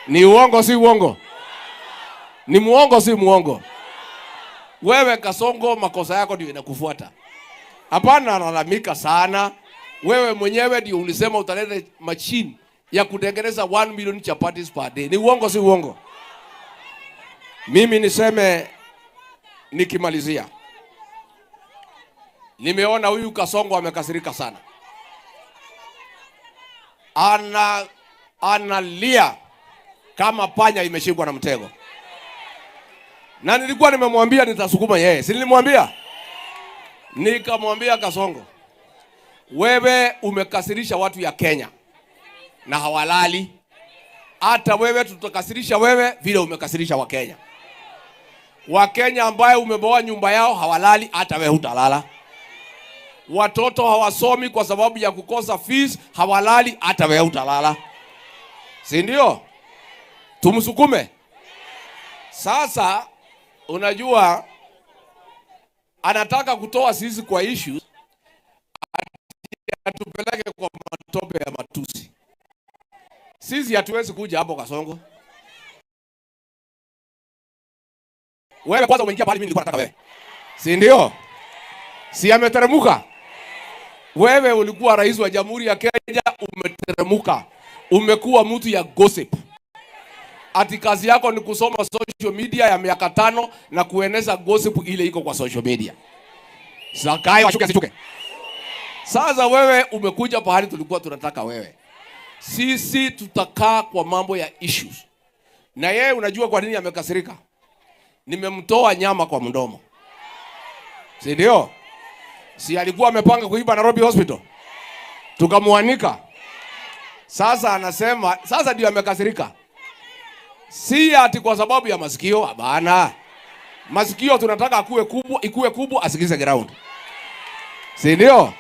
Ni uongo si uongo? Ni muongo si muongo? Wewe Kasongo, makosa yako ndio inakufuata. Hapana, lalamika sana. Wewe mwenyewe ndio ulisema utaleta machine ya kutengeneza 1 million chapatis per day. Ni uongo si uongo? Mimi niseme nikimalizia, nimeona huyu Kasongo amekasirika sana, analia kama panya imeshikwa na mtego, na nilikuwa nimemwambia nitasukuma yeye, si nilimwambia? Nikamwambia Kasongo, wewe umekasirisha watu ya Kenya na hawalali. Hata wewe tutakasirisha wewe vile umekasirisha Wakenya. Wakenya ambaye umeboa nyumba yao hawalali, hata wewe hutalala. Watoto hawasomi kwa sababu ya kukosa fees, hawalali, hata wewe hutalala, si ndio? Tumsukume sasa. Unajua anataka kutoa sisi kwa issues, atupeleke kwa matope ya matusi. Sisi hatuwezi kuja hapo Kasongo. Wewe kwanza umeingia pale, mimi nilikuwa nataka wewe, si ndio? Si ameteremuka? Wewe ulikuwa rais wa Jamhuri ya Kenya, umeteremuka, umekuwa mtu ya gossip. Ati kazi yako ni kusoma social media ya miaka 5 na kueneza gossip ile iko kwa social media. Zakayo ashuke asishuke? Sasa wewe umekuja pahali tulikuwa tunataka wewe. Sisi tutakaa kwa mambo ya issues. Na yeye unajua kwa nini amekasirika? Nimemtoa nyama kwa mdomo. Si ndio? Si alikuwa amepanga kuiba Nairobi Hospital? Tukamwanika. Sasa anasema, sasa ndio amekasirika. Si ati kwa sababu ya masikio, hapana. Masikio tunataka akuwe kubwa, ikuwe kubwa asikize ground. Si ndio?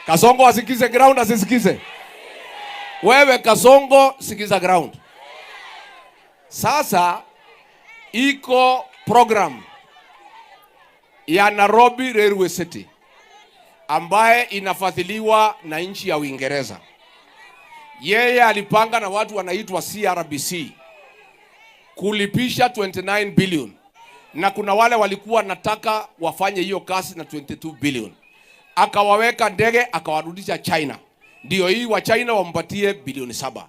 Kasongo asikize ground, asisikize. Wewe Kasongo sikiza ground. Sasa iko program ya Nairobi Railway City ambaye inafadhiliwa na nchi ya Uingereza. Yeye alipanga na watu wanaitwa CRBC kulipisha 29 billion, na kuna wale walikuwa nataka wafanye hiyo kazi na 22 billion. Akawaweka ndege akawarudisha China, ndio hii wa China wampatie bilioni 7.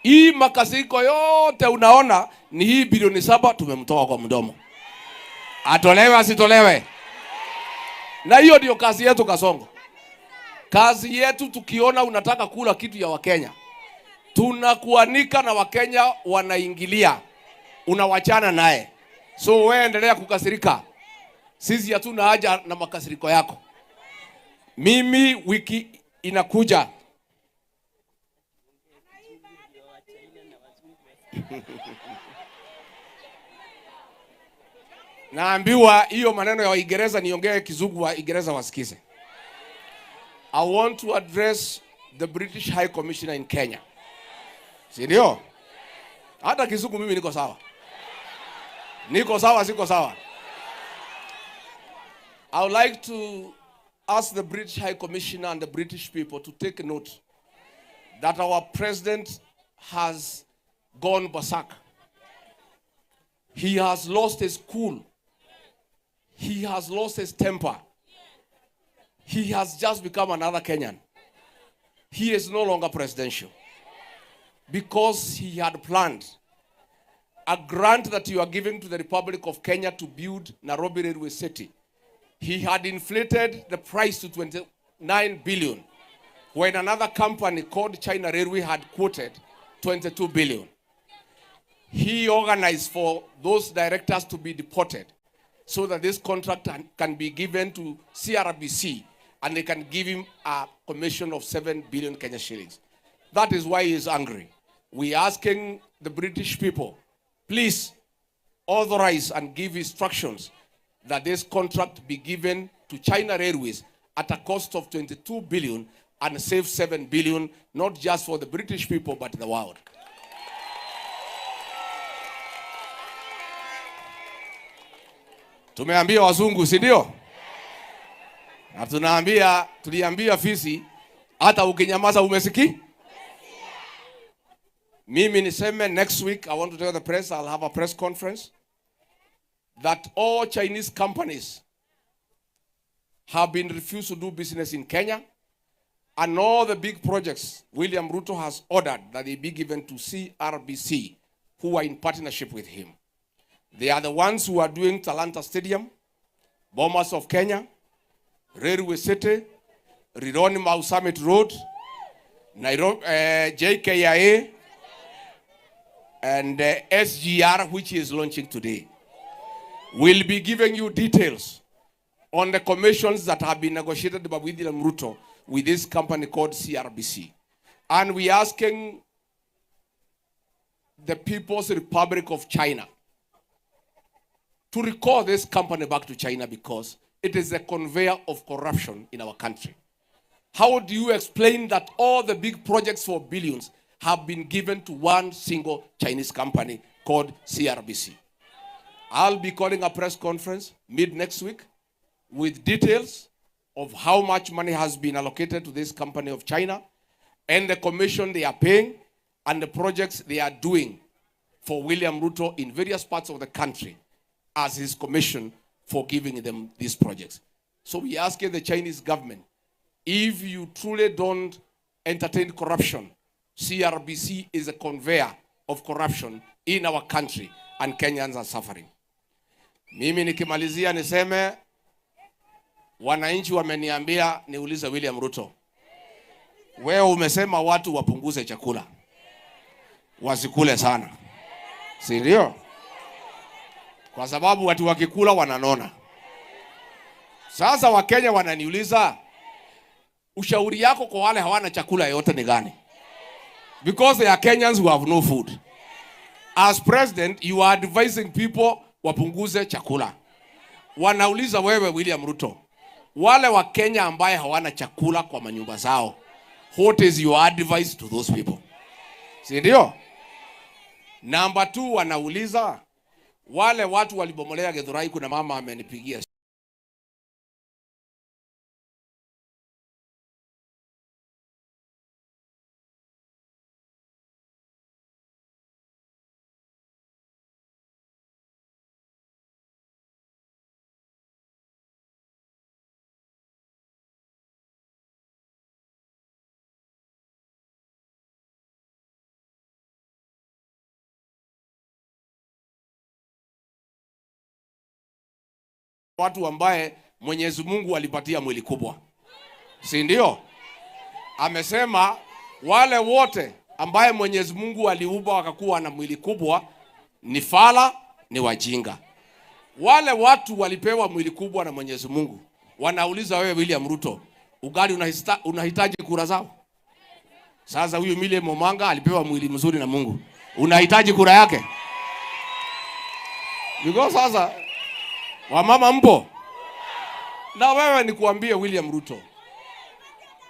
Hii makasiriko yote unaona ni hii bilioni 7 tumemtoa kwa mdomo. Atolewe asitolewe? Na hiyo ndio kazi yetu Kasongo. Kazi yetu tukiona unataka kula kitu ya Wakenya, tunakuanika na Wakenya wanaingilia, unawachana naye. So wewe endelea kukasirika, sisi hatuna haja na makasiriko yako. Mimi wiki inakuja naambiwa hiyo maneno ya Waingereza niongee Kizungu Waingereza wasikize. I want to address the British High Commissioner in Kenya. Si ndio? Hata Kizungu mimi niko sawa. Niko sawa, siko sawa. I would like to ask the British High Commissioner and the British people to take note that our president has gone berserk. He has lost his cool. He has lost his temper. He has just become another Kenyan. He is no longer presidential because he had planned a grant that you are giving to the Republic of Kenya to build Nairobi Railway City. He had inflated the price to 29 billion when another company called China Railway had quoted 22 billion. He organized for those directors to be deported so that this contract can be given to CRBC and they can give him a commission of 7 billion Kenya shillings. That is why he is angry. We are asking the British people, please authorize and give instructions that this contract be given to China Railways at a cost of 22 billion and save 7 billion, not just for the British people, but the world. Tumeambia wazungu, si ndio? Na tuliambia fisi, hata ukinyamaza umesiki. Mimi niseme next week I want to tell the press, I'll have a press conference that all Chinese companies have been refused to do business in Kenya, and all the big projects William Ruto has ordered that they be given to CRBC, who are in partnership with him. They are the ones who are doing Talanta Stadium, Bomas of Kenya, Railway City, Rironi Mau Summit Road, Nairobi, JKIA, and SGR, which is launching today. We'll be giving you details on the commissions that have been negotiated by William Ruto with this company called CRBC. And we are asking the People's Republic of China to recall this company back to China because it is a conveyor of corruption in our country. How do you explain that all the big projects for billions have been given to one single Chinese company called CRBC? I'll be calling a press conference mid next week with details of how much money has been allocated to this company of China and the commission they are paying and the projects they are doing for William Ruto in various parts of the country as his commission for giving them these projects. So we asking the Chinese government, if you truly don't entertain corruption, CRBC is a conveyor of corruption in our country and Kenyans are suffering. Mimi nikimalizia niseme wananchi wameniambia niulize William Ruto, wewe umesema watu wapunguze chakula, wasikule sana, si ndio? Kwa sababu watu wakikula wananona. Sasa Wakenya wananiuliza, ushauri yako kwa wale hawana chakula yote ni gani? Because there are Kenyans who have no food. As president, you are advising people wapunguze chakula. Wanauliza wewe William Ruto, wale wa Kenya ambaye hawana chakula kwa manyumba zao, what is your advice to those people? Si ndio? Number two, wanauliza wale watu walibomolea Githurai. Kuna mama amenipigia watu ambaye Mwenyezi Mungu alipatia mwili kubwa, si ndio? Amesema wale wote ambaye Mwenyezi Mungu aliumba wakakuwa na mwili kubwa ni fala, ni wajinga. Wale watu walipewa mwili kubwa na Mwenyezi Mungu, wanauliza wewe William Ruto, ugali unahitaji kura zao? Sasa huyu Millie Momanga alipewa mwili mzuri na Mungu, unahitaji kura yake? Because sasa wamama mpo na wewe, nikuambie William Ruto,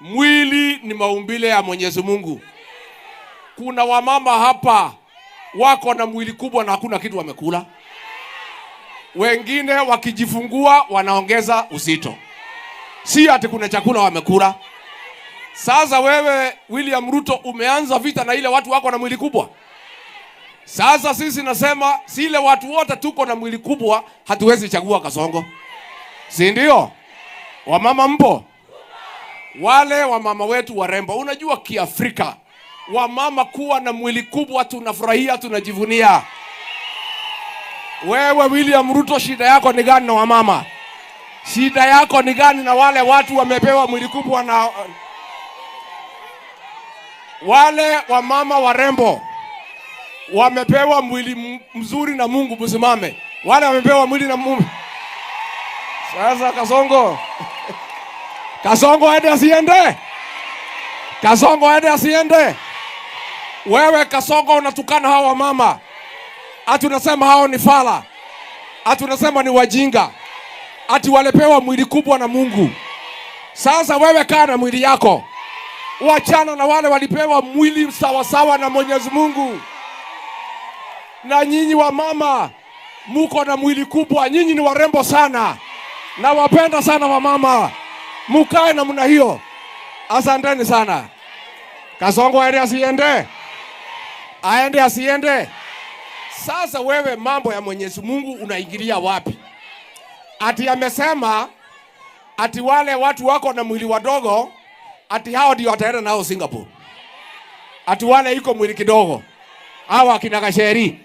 mwili ni maumbile ya Mwenyezi Mungu. Kuna wamama hapa wako na mwili kubwa na hakuna kitu wamekula. Wengine wakijifungua wanaongeza uzito, si ati kuna chakula wamekula. Sasa wewe William Ruto umeanza vita na ile watu wako na mwili kubwa. Sasa sisi nasema sile watu wote tuko na mwili kubwa hatuwezi chagua Kasongo, si ndio? Wamama mpo? Wale wamama wetu warembo, unajua Kiafrika wamama kuwa na mwili kubwa tunafurahia, tunajivunia. Wewe William Ruto, shida yako ni gani na wamama? Shida yako ni gani na wale watu wamepewa mwili kubwa na wale wamama warembo wamepewa mwili mzuri na Mungu, msimame. Wale wamepewa mwili na Mungu. Sasa Kasongo, Kasongo aende asiende? Kasongo aende asiende? Wewe Kasongo unatukana hawa wamama, ati unasema hao ni fala, ati unasema ni wajinga, ati walipewa mwili kubwa na Mungu. Sasa wewe kaa na mwili yako, wachana na wale walipewa mwili sawasawa na Mwenyezi Mungu. Na nyinyi wa mama muko na mwili kubwa, nyinyi ni warembo sana, nawapenda sana wamama, mukae namna hiyo. Asanteni sana. Kasongo aende asiende? Aende asiende? Sasa wewe mambo ya Mwenyezi Mungu unaingilia wapi? Ati amesema ati wale watu wako na mwili wadogo, ati hao ndio wataenda nao Singapore. Ati wale iko mwili kidogo, hawa akina Gacheri.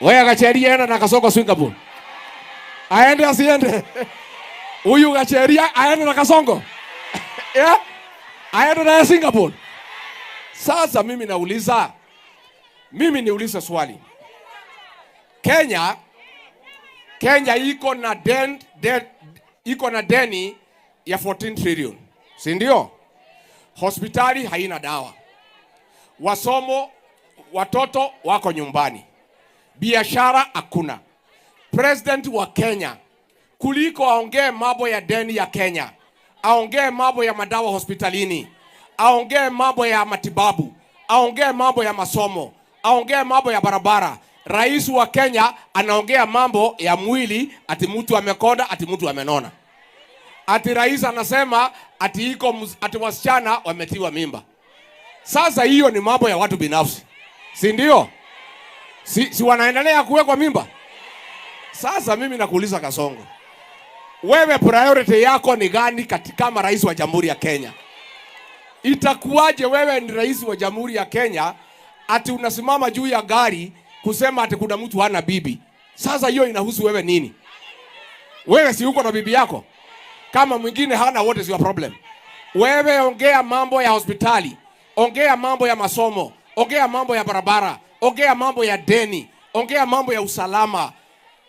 Wewe Gacheri enda na Kasongo Singapore. Aende asiende? Huyu Gacheri aende na Kasongo? Yeah? Aende na Singapore. Sasa mimi nauliza, mimi niulize swali. Kenya iko na deni ya 14 trillion, si ndio? Hospitali haina dawa, wasomo watoto wako nyumbani, biashara hakuna. President wa Kenya, kuliko aongee mambo ya deni ya Kenya, aongee mambo ya madawa hospitalini, aongee mambo ya matibabu, aongee mambo ya masomo, aongee mambo ya barabara, rais wa Kenya anaongea mambo ya mwili, ati mtu amekonda, ati mtu amenona. Ati rais anasema ati wasichana wametiwa mimba. Sasa hiyo ni mambo ya watu binafsi, si ndio? Si wanaendelea kuwekwa mimba? Sasa mimi nakuuliza Kasongo, wewe priority yako ni gani katika kama rais wa Jamhuri ya Kenya? Itakuwaje wewe ni rais wa Jamhuri ya Kenya ati unasimama juu ya gari kusema ati kuna mtu hana bibi? Sasa hiyo inahusu wewe nini? Wewe si uko na bibi yako? Kama mwingine hana, what is your problem? Wewe ongea mambo ya hospitali, ongea mambo ya masomo, ongea mambo ya barabara, ongea mambo ya deni, ongea mambo ya usalama.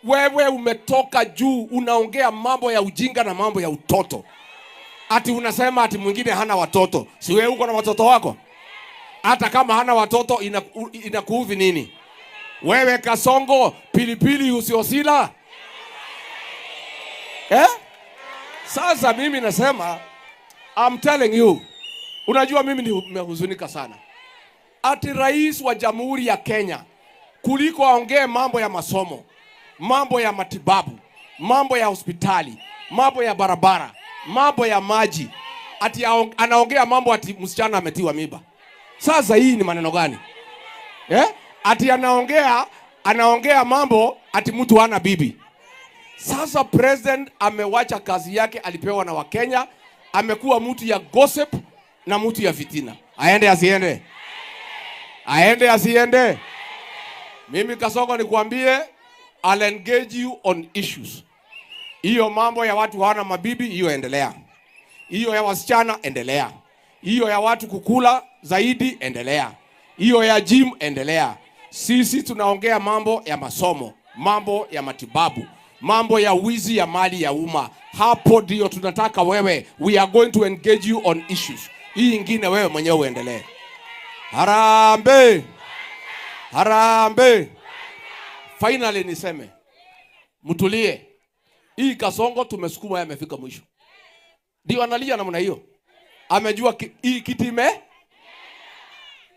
Wewe umetoka juu, unaongea mambo ya ujinga na mambo ya utoto. Ati unasema ati mwingine hana watoto. Si wewe uko na watoto wako? Hata kama hana watoto, inakuudhi nini? Wewe Kasongo, pilipili usiosila. Eh? Sasa mimi nasema, I'm telling you. Unajua mimi nimehuzunika sana. Ati rais wa Jamhuri ya Kenya, kuliko aongee mambo ya masomo, mambo ya matibabu, mambo ya hospitali, mambo ya barabara, mambo ya maji, ati anaongea mambo ati msichana ametiwa mimba. Sasa hii ni maneno gani? Eh? Ati anaongea mambo ati mtu hana bibi. Sasa president amewacha kazi yake alipewa na Wakenya, amekuwa mtu ya gossip na mtu ya fitina. Aende asiende? Aende asiende? Mimi Kasongo nikuambie, I'll engage you on issues. Hiyo mambo ya watu hawana mabibi, hiyo endelea. Hiyo ya wasichana, endelea. Hiyo ya watu kukula zaidi, endelea. Hiyo ya gym, endelea. Sisi tunaongea mambo ya masomo, mambo ya matibabu, mambo ya wizi ya mali ya umma. Hapo ndio tunataka wewe. We are going to engage you on issues. Hii ingine wewe mwenyewe uendelee. Harambee! Harambee! Finally niseme, mtulie. Hii Kasongo tumesukuma, yamefika mwisho. Ndio analia namna hiyo. Amejua hii kiti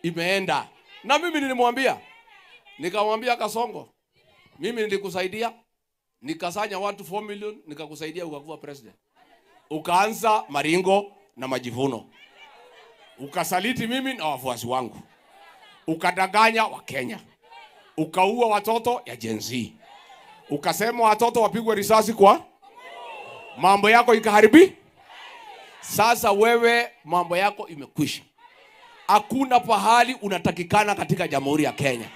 imeenda. Na mimi nilimwambia, nikamwambia, "Kasongo, mimi nilikusaidia, nikasanya watu 4 million, nikakusaidia ukakuwa president. Ukaanza maringo na majivuno. Ukasaliti mimi na wafuasi wangu. Ukadanganya Wakenya. Ukaua watoto ya Gen Z. Ukasema watoto wapigwe risasi kwa mambo yako ikaharibi. Sasa wewe mambo yako imekwisha. Hakuna pahali unatakikana katika Jamhuri ya Kenya.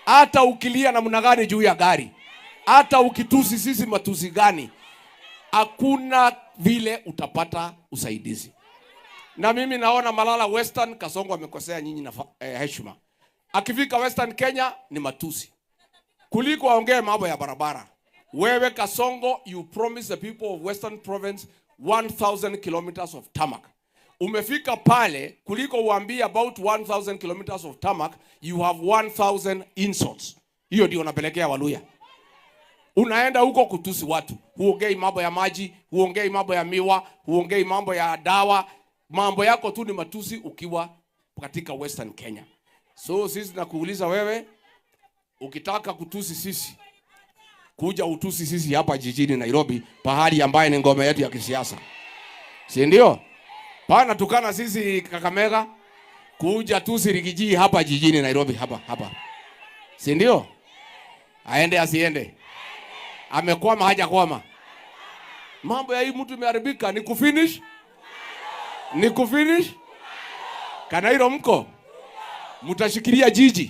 Hata ukilia namna gani juu ya gari, hata ukitusi sisi matusi gani, hakuna vile utapata usaidizi." Na mimi naona Malala Western, Kasongo amekosea nyinyi na heshima. Akifika Western Kenya ni matusi kuliko aongee mambo ya barabara. Wewe Kasongo, you promise the people of Western Province 1000 kilometers of tarmac. Umefika pale, kuliko uambie about 1000 kilometers of tarmac, you have 1000 insults. Hiyo ndio unapelekea Waluhya. Unaenda huko kutusi watu, huongei mambo ya maji, huongei mambo ya miwa, huongei mambo ya dawa, mambo yako tu ni matusi ukiwa katika Western Kenya. So sisi nakuuliza wewe, ukitaka kutusi sisi, kuja utusi sisi hapa jijini Nairobi, pahali ambaye ni ngome yetu ya kisiasa, si ndio? Pana tukana sisi Kakamega, kuja utusi sisi Kisumu, kuja utusi sisi Kuja tu Riggy G hapa jijini Nairobi hapa hapa, si ndio? Aende asiende? Amekwama hajakwama? Mambo ya hii mtu imeharibika, ni kufinish, ni kufinish. Kanairo mko mtashikilia jiji.